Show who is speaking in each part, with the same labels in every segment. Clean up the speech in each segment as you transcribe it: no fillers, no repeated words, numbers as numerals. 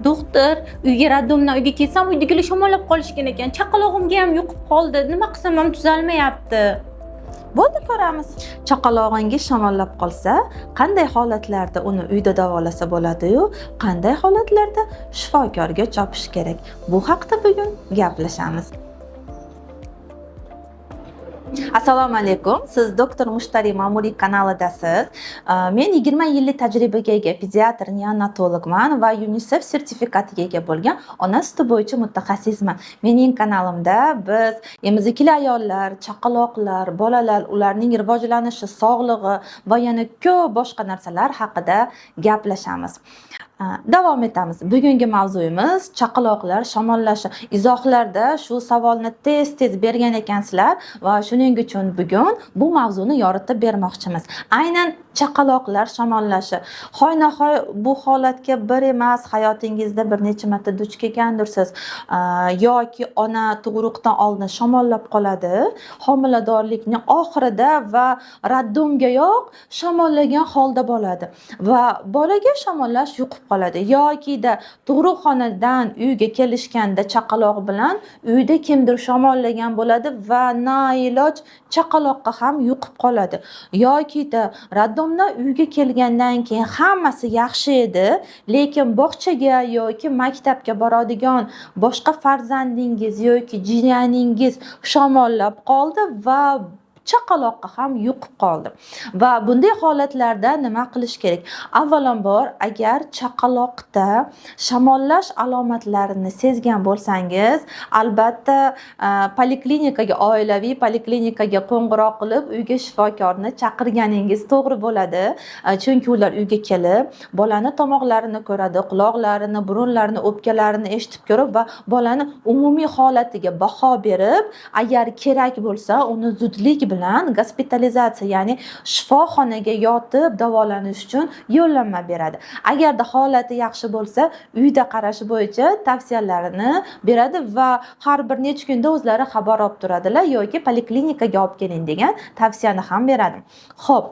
Speaker 1: Doktor, uyga роддом dan uyga kelsam, uydagilar shamollab qolishgan ekan. Chaqalog'imga ham yuqib qoldi. Nima qilsam ham tuzalmayapti.
Speaker 2: Bo'ldi, ko'ramiz. Chaqalog'ingiz shamollab qolsa, qanday holatlarda uni uyda davolasa bo'ladi-yu, qanday holatlarda shifokorga chopish kerak? Bu haqda bugun gaplashamiz. Assalomu alaykum. Siz Doktor Mushtariy ma'muriy kanalidasiz. Men 20 yillik tajribaga ega pediatr neonatologman va UNICEF sertifikatiga ega bo'lgan ona suti bo'yicha mutaxassisman. Mening kanalimda biz emizikli ayollar, chaqaloqlar, bolalar, ularning rivojlanishi, sog'lig'i va yana ko'p boshqa narsalar haqida gaplashamiz. Davom etamiz. Bugungi mavzuyimiz chaqaloqlar shamollashi. Izohlarda shu savolni tez-tez bergan ekansizlar va shuning uchun bugun bu mavzuni yoritib bermoqchimiz. Aynan chaqaloqlar shamollashi. Hoynahoy bu holatga bir emas, hayotingizda bir necha marta duch kelgandirsiz. Yoki ona tug'ruqdan oldin shamollab qoladi, homiladorlikning oxirida va роддом gayoq shamollagan holda bo'ladi va bolaga shamollash yuqib qoladi, yokida tug'ruqxonadan uyga kelishganda chaqaloq bilan uyda kimdir shamollagan bo'ladi va noiloj chaqaloqqa ham yuqib qoladi, yokida роддом dan uyga kelgandan keyin hammasi yaxshi edi, lekin bog'chaga yoki maktabga boradigan boshqa farzandingiz yoki jiyaningiz shamollab qoldi va chaqaloqqa ham yuqib qoldi. Va bunday holatlarda nima qilish kerak? Avvalambor, agar chaqaloqda shamollash alomatlarini sezgan bo'lsangiz, albatta poliklinikaga, oilaviy poliklinikaga qo'ng'iroq qilib, uyga shifokorni chaqirganingiz to'g'ri bo'ladi. Chunki ular uyga kelib, bolani tomoqlarini ko'radi, quloqlarini, burunlarini, o'pkalarini eshitib ko'rib va bolani umumiy holatiga baho berib, agar kerak bo'lsa, uni zudlik bilan gospitalizatsiya, ya'ni shifoxonaga yotib davolanish uchun yo'llanma beradi. Agarda holati yaxshi bo'lsa, uyda qarash bo'yicha tavsiyalarini beradi va har bir necha kunda o'zlari xabar olib turadilar yoki poliklinikaga olib keling degan tavsiyani ham beradi. Xo'p,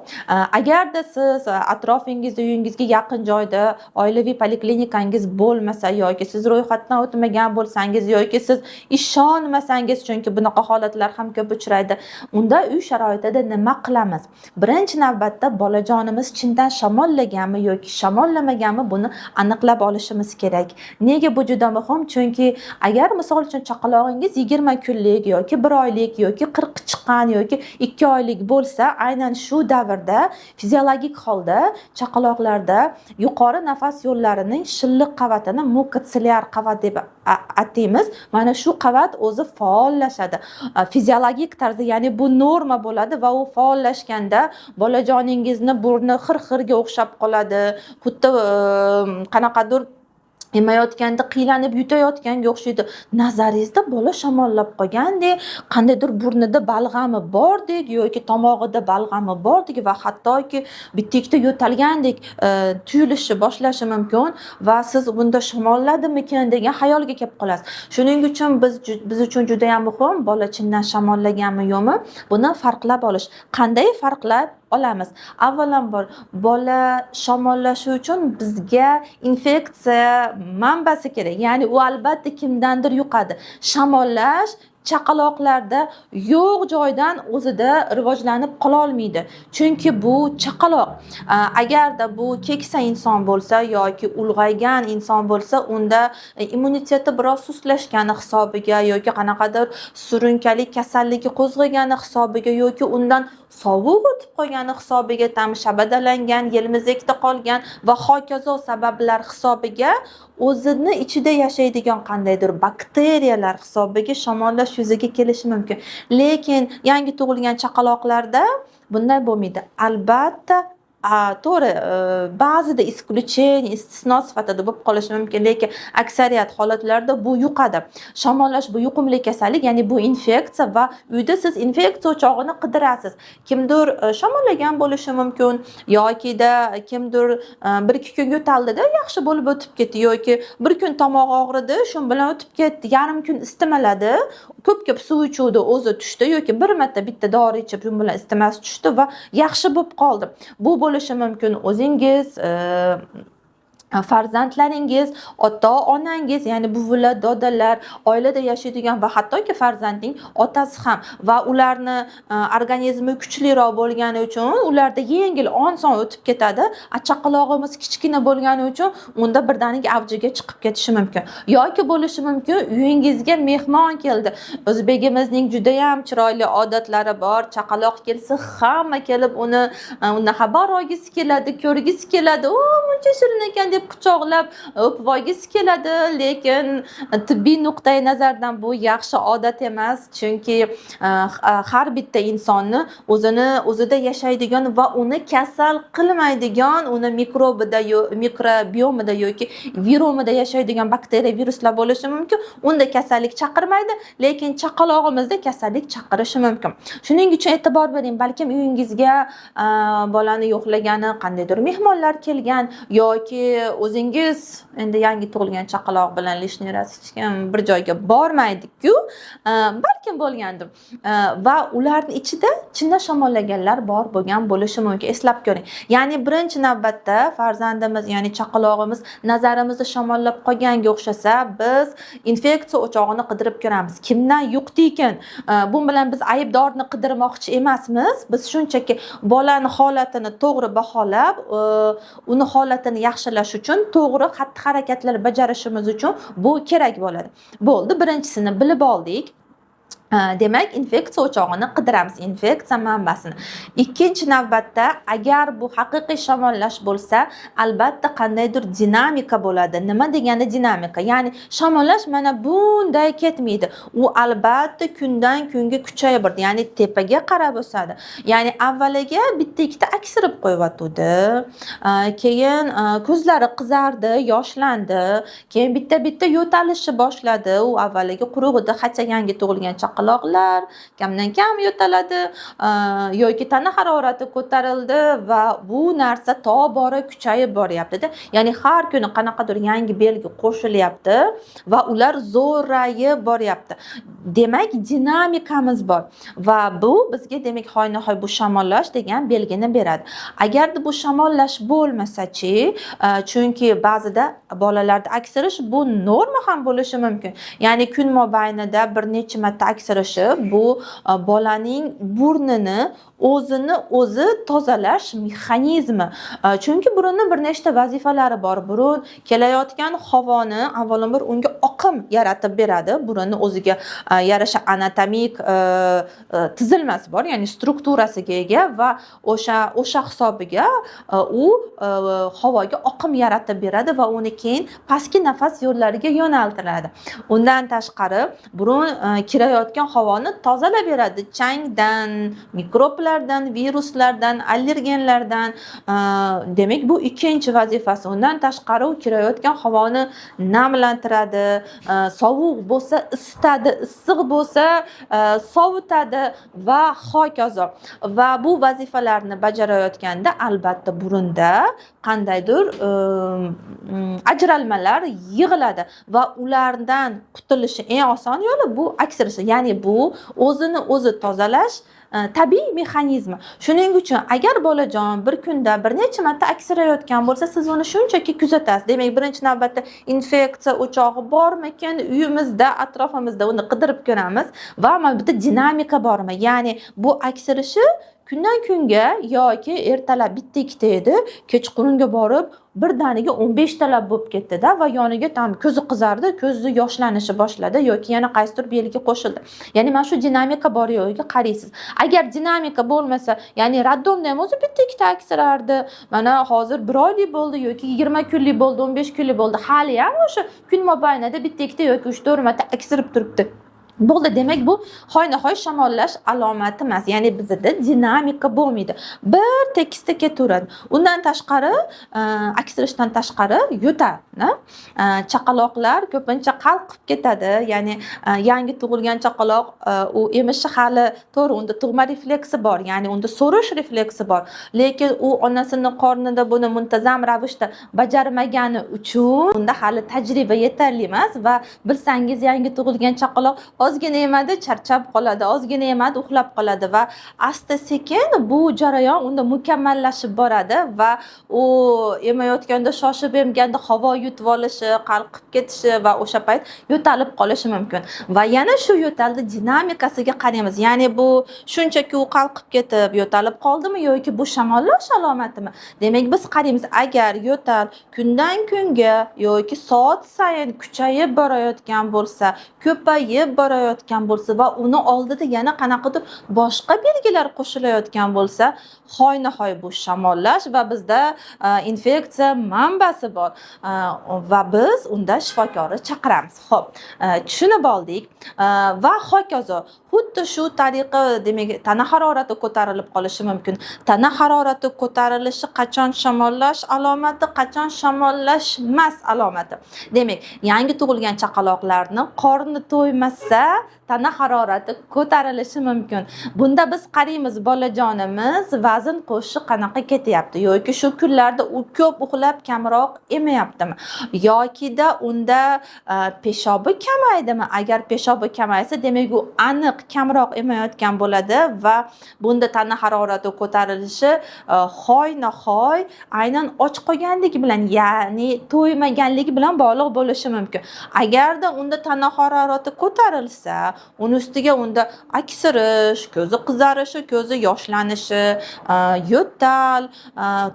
Speaker 2: agarda siz atrofingizda, uyingizga yaqin joyda oilaviy poliklinikangiz bo'lmasa yoki siz ro'yxatdan o'tmagan bo'lsangiz yoki siz ishonmasangiz, chunki bunaqa holatlar ham ko'p uchraydi, unda uy sharoitida nima qilamiz? Birinchi navbatda bolajonimiz chindan shamollaganmi yoki shamollamaganmi, buni aniqlab olishimiz kerak. Nega bu juda muhim? Chunki agar, misol uchun, chaqalog'ingiz 20 kunlik yoki 1 oylik yoki 40 chiqqan yoki 2 oylik bo'lsa, aynan shu davrda fiziologik holda chaqaloqlarda yuqori nafas yo'llarining shilliq qavatini mukotsiliyar qavat deb ataymiz. Mana shu qavat o'zi faollashadi. Fiziologik tarzda, ya'ni bu norma bo'ladi va u faollashganda bolajoningizni burni xir-xirga o'xshab qoladi. Xuddi qanaqadir emayotganda qiylanib yutayotganga o'xshaydi. Nazaringizda bola shamollab qolgandek, qandaydir burnida balg'ami bordek yoki tomog'ida balg'ami bordek va hattoki bitta ikkita yo'talgandek tuyulishi boshlashi mumkin va siz bunda shamolladimikan degan xayolga kelib qolasiz. Shuning uchun biz uchun juda ham muhim bola chindan shamollaganmi, yo'qmi, buni farqlab olish. Qanday farqlab olamiz? Avvalambor, bola shamollashi uchun bizga infeksiya manbasi kerak. Ya'ni u albatta kimdandir yuqadi. Shamollash chaqaloqlarda yo'q joydan o'zida rivojlanib qololmaydi. Chunki bu chaqaloq. Agarda bu keksa inson bo'lsa yoki ulg'aygan inson bo'lsa, unda immuniteti biroz sustlashgani hisobiga yoki qanaqadir surunkali kasalligi qo'zg'agani hisobiga yoki undan sovuq o'tib qolgani hisobiga, tam shabadalangan, yelmizakda qolgan va hokazo sabablar hisobiga o'zini ichida yashaydigan qandaydir bakteriyalar hisobiga shamollash yuzaga kelishi mumkin. Lekin yangi tug'ilgan chaqaloqlarda bunday bo'lmaydi. Albatta, to'g'ri, ba'zida исключение, istisno sifatida bo'lib qolishi mumkin, lekin aksariyat holatlarda bu yuqadi. Shamollash bu yuqumli kasallik, ya'ni bu infeksiya va uyda siz infeksiya o'chog'ini qidirasiz. Kimdir shamollagan bo'lishi mumkin yokida kimdir 1-2 kun yo'taldida yaxshi bo'lib o'tib ketdi yoki bir kun tomog'i og'ridi, shu bilan o'tib ketdi, yarim kun istimaladi, ko'p-ko'p suv ichuvdi, o'zi tushdi yoki bir marta bitta dori ichib, shu bilan isitmasi tushdi va yaxshi bo'lib qoldi. Bu bo'lishi mumkin o'zingiz Farzandlaringiz, ota onangiz, ya'ni buvilar, dodalar, oilada yashaydigan va hattoki farzandning otasi ham va ularni organizmi kuchliroq bo'lgani uchun ularda yengil, oson o'tib ketadi. A chaqalog'imiz kichkina bo'lgani uchun unda birdaniga avjiga chiqib ketishi mumkin. Yoki bo'lishi mumkin, uyingizga mehmon keldi. O'zbegimizning judayam chiroyli odatlari bor. Chaqaloq kelsa, hamma kelib uni undan xabar olgisi keladi, ko'rgisi keladi. "O, muncha shirin ekan", deb quchoqlab o'pib olgisi keladi. Lekin tibbiy nuqtai nazardan bu yaxshi odat emas, chunki har bitta insonni o'zini o'zida yashaydigan va uni kasal qilmaydigan, uni mikrobida, mikrobiomida yoki viromida yashaydigan bakteriya, viruslar bo'lishi mumkin. Unda kasallik chaqirmaydi, lekin chaqalog'imizda kasallik chaqirishi mumkin. Shuning uchun e'tibor bering, balkim uyingizga bolani yo'qlagani qandaydir mehmonlar kelgan yoki o'zingiz endi yangi tug'ilgan chaqaloq bilan лишний раз hech kim bir joyga bormaydi-ku, balkim bo'lgandir. Va ularni ichida chindan shamollaganlar bor bo'lgan bo'lishi mumkin. Eslab ko'ring. Ya'ni birinchi navbatda farzandimiz, ya'ni chaqalog'imiz nazarimizda shamollab qolganga o'xshasa, biz infeksiya o'chog'ini qidirib ko'ramiz. Kimdan yuqdi ekan? Bu bilan biz aybdorni qidirmoqchi emasmiz. Biz shunchaki bolani holatini to'g'ri baholab, uni holatini yaxshilash uchun to'g'ri xatti harakatlar bajarishimiz uchun bu kerak bo'ladi. Bo'ldi, birinchisini bilib oldik. Demak, infeksiya o'chog'ini qidiramiz, infeksiya manbasini. Ikkinchi navbatda, agar bu haqiqiy shamollash bo'lsa, albatta qandaydir dinamika bo'ladi. Nima degani dinamika? Ya'ni shamollash mana bunday ketmaydi. U albatta kundan kunga kuchayib boradi, ya'ni tepaga qarab o'sadi. Ya'ni avvaliga bitta ikkita aksirib qo'yyotgandi. Keyin ko'zlari qizardi, yoshlandi, keyin bitta bitta yo'talishni boshladi. U avvaliga quruq edi, hatto yangi tug'ilgan chaqaloqlar kamdan kam yo'taladi, yoki tana harorati ko'tarildi va bu narsa tobora kuchayib boryaptida. Ya'ni har kuni qanaqadir yangi belgi qo'shilyapti va ular zo'rayib boryapti. Demak, dinamikamiz bor va bu bizga, demak, hoynahoy bu shamollash degan belgini beradi. Agarda bu shamollash bo'lmasa-chi, chunki ba'zida bolalarda aksirish bu norma ham bo'lishi mumkin. Ya'ni kun mobaynida bir necha marta aksirishi bu bolaning burnini o'zini o'zi tozalash mexanizmi. Chunki burunni bir nechta vazifalari bor. Burun kelayotgan havoni avvalambor unga oqim yaratib beradi. Burunni o'ziga yarasha anatomik tuzilmasi bor, ya'ni strukturasiga ega va o'sha hisobiga u havoga oqim yaratib beradi va uni keyin pastki nafas yo'llariga yo'naltiradi. Undan tashqari, burun kirayotgan havoni tozalab beradi changdan, mikroblardan, viruslardan, allergenlardan. Demak, bu ikkinchi vazifasi. Undan tashqari, u kirayotgan havoni namlantiradi, sovuq bo'lsa isitadi, issiq bo'lsa sovutadi va hokazo. Va bu vazifalarni bajarayotganda albatta burunda qandaydir ajralmalar yig'iladi va ulardan qutulishni eng oson yo'li bu aksirish. Ya'ni bu o'zini o'zi tozalash tabiiy mexanizmi. Shuning uchun agar bolajon bir kunda bir necha marta aksirayotgan bo'lsa, siz uni shunchaki kuzatasiz. Demak, birinchi navbatda infeksiya o'chog'i bormikin uyimizda, atrofimizda, uni qidirib ko'ramiz va mana bu yerda dinamika bormi? Ya'ni bu aksirishi kundan kunga yoki ertalab bitta ikkita edi, kechqurunga borib birdaniga 15 talab bo'lib ketdida va yoniga tam ko'zi qizardi, ko'zi yoshlanishi boshladi yoki yana qaysidir belgi qo'shildi. Ya'ni mana shu dinamika bor yo'qiga qaraysiz. Agar dinamika bo'lmasa, ya'ni роддом da ham o'zi bitta ikkita aksirardi, mana hozir bir oylik bo'ldi yoki 20 kunlik bo'ldi, 15 kunlik bo'ldi, haliyam o'sha kun mobaynida bitta ikkita yoki uch to'rt marta aksirib turibdi, bo'ldi, demak, bu hoynahoy shamollash alomati emas. Ya'ni bizada dinamika bo'lmaydi, bir tekisda ketaveradi. Undan tashqari, aksirishdan tashqari, yo'tal. Chaqaloqlar ko'pincha qalqib ketadi. Ya'ni yangi tug'ilgan chaqaloq, u emishi hali, to'g'ri, unda tug'ma refleksi bor, ya'ni unda so'rish refleksi bor, lekin u onasini qornida buni muntazam ravishda bajarmagani uchun unda hali tajriba yetarli emas. Va bilsangiz, yangi tug'ilgan chaqaloq Ozgina yemadi, charchab qoladi, ozgina yemadi, uxlab qoladi va asta sekin bu jarayon unda mukammallashib boradi va u emayotganda shoshib emganda havo yutib olishi, qalqib ketishi va o'sha payt yo'talib qolishi mumkin. Va yana shu yo'talni dinamikasiga qaraymiz, ya'ni bu shunchaki u qalqib ketib yo'talib qoldimi yoki bu shamollash alomatimi? Demak, biz qaraymiz, agar yo'tal kundan kunga yoki soat sayin kuchayib borayotgan bo'lsa, ko'payib borayotgan bo'lsa va uni oldida yana qanaqadir boshqa belgilar qo'shilayotgan bo'lsa, hoynahoy bu shamollash va bizda infeksiya manbasi bor va biz unda shifokorni chaqiramiz. Xo'p, tushunib oldik va hokazo. Xuddi shu tariqa, demak, tana harorati ko'tarilib qolishi mumkin. Tana harorati ko'tarilishi qachon shamollash alomati, qachon shamollashmas alomati? Demak, yangi tug'ilgan chaqaloqlarni qorni to'ymasa tana harorati ko'tarilishi mumkin. Bunda biz qaraymiz, bolajonimiz vazn qo'shishi qanaqa ketyapti yoki shu kunlarda u ko'p uxlab kamroq emayaptimi yokida unda peshobi kamaydimi? Agar peshobi kamaysa, demak, u aniq kamroq emayotgan bo'ladi va bunda tana harorati ko'tarilishi hoynahoy aynan och qolganligi bilan, ya'ni to'ymaganligi bilan bog'liq bo'lishi mumkin. Agarda unda tana harorati ko'tarilsa, uni ustiga unda aksirish, ko'zi qizarishi, ko'zi yoshlanishi, yo'tal,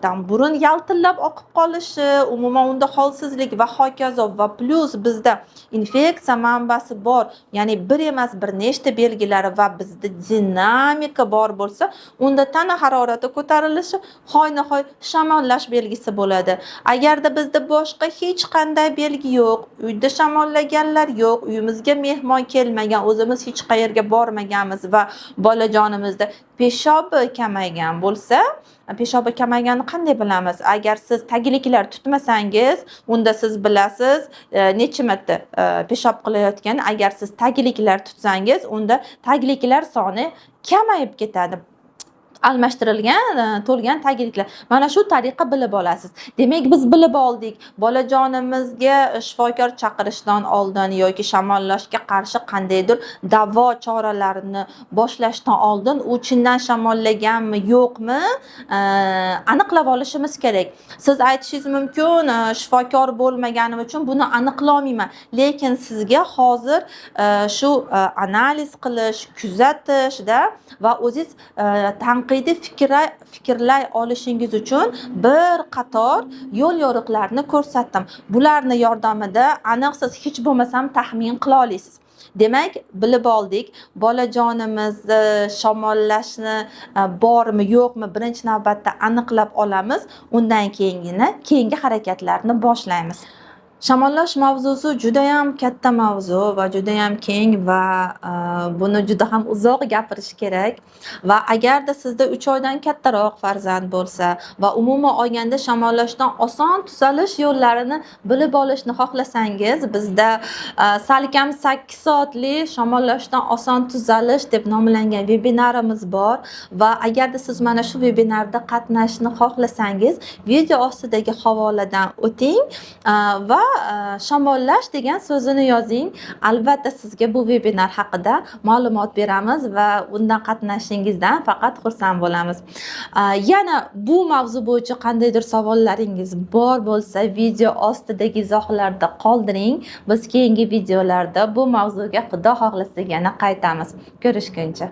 Speaker 2: там burun yaltillab oqib qolishi, umuman unda holsizlik va hokazo va plyus bizda infeksiya manbasi bor, ya'ni bir emas, bir nechta belgilari va bizda dinamika bor bo'lsa, unda tana harorati ko'tarilishi hoynahoy shamollash belgisi bo'ladi. Agarda bizda boshqa hech qanday belgi yo'q, uyda shamollaganlar yo'q, uyimizga mehmon kelmagan, o'zimiz hech qayerga bormaganmiz va bolajonimizda peshobi kamaygan bo'lsa, peshobi kamayganini qanday bilamiz? Agar siz tagliklar tutmasangiz, unda siz bilasiz necha marta peshob qilayotganini. Agar siz tagliklar tutsangiz, unda tagliklar soni kamayib ketadi, almashtirilgan, to'lgan tagliklar. Mana shu tariqa bilib olasiz. Demak, biz bilib oldik, bolajonimizga shifokor chaqirishdan oldin yoki shamollashga qarshi qandaydir davo choralarini boshlashdan oldin u chindan shamollaganmi, yo'qmi, aniqlab olishimiz kerak. Siz aytishingiz mumkin, shifokor bo'lmaganim uchun buni aniqlolmayman, lekin sizga hozir shu analiz qilish, kuzatishda va o'zingiz tanqidiy fikrlay olishingiz uchun bir qator yo'l yo'riqlarni ko'rsatdim. Bularni yordamida aniq siz hech bo'lmasam taxmin qila olasiz. Demak, bilib oldik, bolajonimizni shamollashni bormi, yo'qmi, birinchi navbatda aniqlab olamiz, undan keyingina keyingi harakatlarni boshlaymiz. Shamollash mavzusi judayam katta mavzu va judayam keng va buni juda ham uzoq gapirish kerak. Va agarda sizda 3 oydan kattaroq farzand bo'lsa va umuman olganda shamollashdan oson tuzalish yo'llarini bilib olishni xohlasangiz, bizda salkam 8 soatli shamollashdan oson tuzalish deb nomlangan vebinarimiz bor va agarda siz mana shu vebinarda qatnashishni xohlasangiz, video ostidagi havoladan o'ting va shamollash degan so'zini yozing. Albatta sizga bu vebinar haqida ma'lumot beramiz va undan qatnashishingizdan faqat xursand bo'lamiz. Yana bu mavzu bo'yicha qandaydir savollaringiz bor bo'lsa, video ostidagi izohlarda qoldiring. Biz keyingi videolarda bu mavzuga, Xudo xohlasa, yana qaytamiz. Ko'rishguncha.